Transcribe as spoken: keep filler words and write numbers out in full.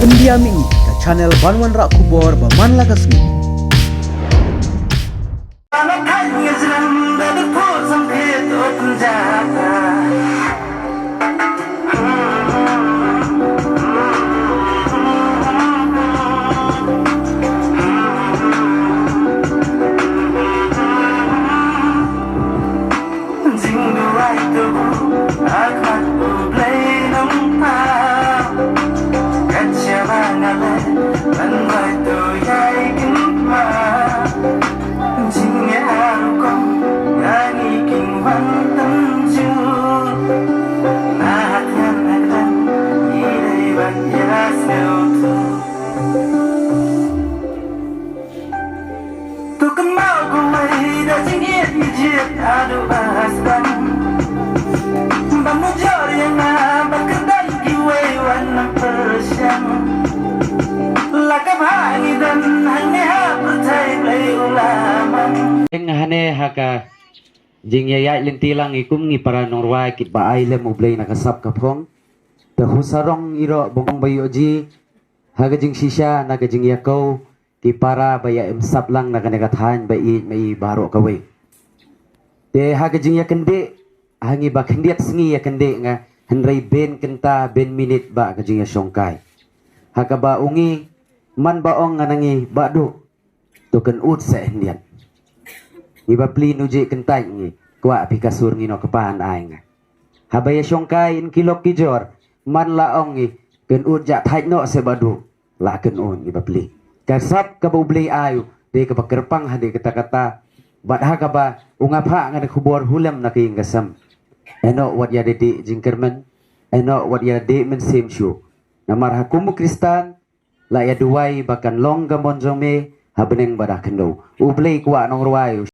India Mini, ka channel ban wanrah khubor ba man la ka sngi. To kynmaw kawei da jingïeit ngi jied haduh ba hasbang. Ba mujor ïa nga ba kyrdan kiwei wan na pyrshang. La ka bha ngi don hangne ha pyrthei Blei u la mang. Eng hane ha ka jingïaid lynti lang ngi kum ngi para nongrwai kiba ai lem U Blei na ka sap ka phong. Te hu sarong ïa ro bong ba ïoh ji ha ka jingshisha na ka jingïakow ki para ba ïa im sap lang na kane ka thaiñ ba ïeit ma i baroh kawei. Te ha ka jingïakyndit ha ngi ba khyndiat sngi ïakyndit nga hynrei ben kynta ben minit ba ka jingïashongkai. Ha kaba u ngi man ba ong nga na ngi ba duh to kynut sa hyndiat. Ngi ba pli nu je kyntait ngi kwah phi ka sur ngi no ka pan ai nga. Haba ïashongkai in ki lok ki jor man la ong ngi kynut ja thait noh se ba duh. La kynut ngi ba pli ka sap kaba U Blei ai u dei kaba kyrpang ha dei kata kata. Bad ha kaba u nga phah nga da khubor hulem na ka ïing ka sem. Eno wat ïa dei dei jingkyrmen eno wat ïa dei mynsiem shu. Namar ha kum u Kristan la ïa duwai ba kan long ka mon jong me ha bneng bad ha khyndew. U Blei kwah nongrwai u